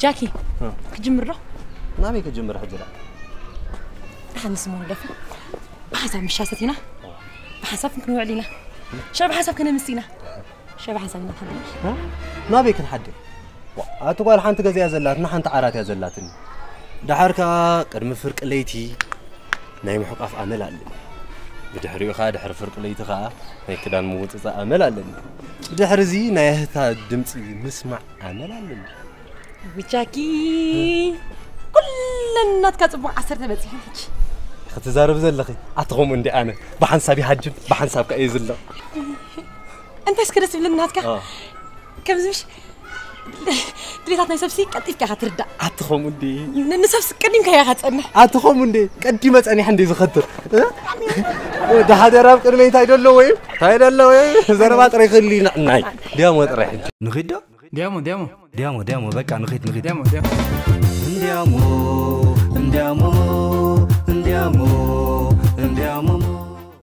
ጃኪ፣ ክጅምር ዶ? ናበይ ክጅምር ሕጂ ደኣ? ደሓን ንስሞን ደፊ ብሓንሳብ ምሻሰት ኢና። ብሓንሳብ ክንውዕል ኢና። ሻብ ብሓንሳብ ከነምስ ኢና። ሻብ ብሓንሳብ ኢና ክንብል። ናበይ ክንሓድር? ኣቲ ጓል ሓንቲ ገዛ እያ ዘላትና፣ ሓንቲ ዓራት እያ ዘላትኒ። ደሓር ከኣ ቅድሚ ፍርቂ ለይቲ ናይ ምሕቋፍ ኣመል ኣለኒ። ብድሕሪኡ ከኣ ድሕሪ ፍርቂ ለይቲ ከኣ ናይ ክዳን ምውጽጻእ ኣመል ኣለኒ። ብድሕሪ እዚ ናይ ኣህታ ድምጺ ምስማዕ ኣመል ኣለኒ። ብቻኪ ኩለን ናትካ ጽቡቕ ዓሰርተ በጺሐን ሕጂ። ክትዛረብ ዘለኺ ኣትኸምኡ እንዲ ኣነ ብሓንሳብ ይሃጅም ብሓንሳብ ከኣ ይዝለቕ። እንታይ እስከ ደስ ይብለኒ ናትካ ከምዚ ምሽ ድሌታት ናይ ሰብሲ ቀልጢፍካ ኢኻ ትርዳእ። ኣትኸምኡ እንዲ ንሰብሲ ቀዲምካ ኢኻ ትጸንሕ። ኣትኸምኡ እንዲ ቀዲመ ጸኒሐ እንዲ ዝኸትር። ወዲ ሓደራ ኣብ ቅድመይ እንታይ ደሎ ወይ እንታይ ደሎ ወይ ዘረባ ጥራይ ክሊ ንዕናይ ዲያሞ ጥራይ ሕጂ ንኺድ ዶ? ዲያሞ ዲያሞ ዲያሞ ዲያሞ በቃ ንኺድ ንኺድ ዲያሞ ዲያሞ እንዲያሞ እንዲያሞ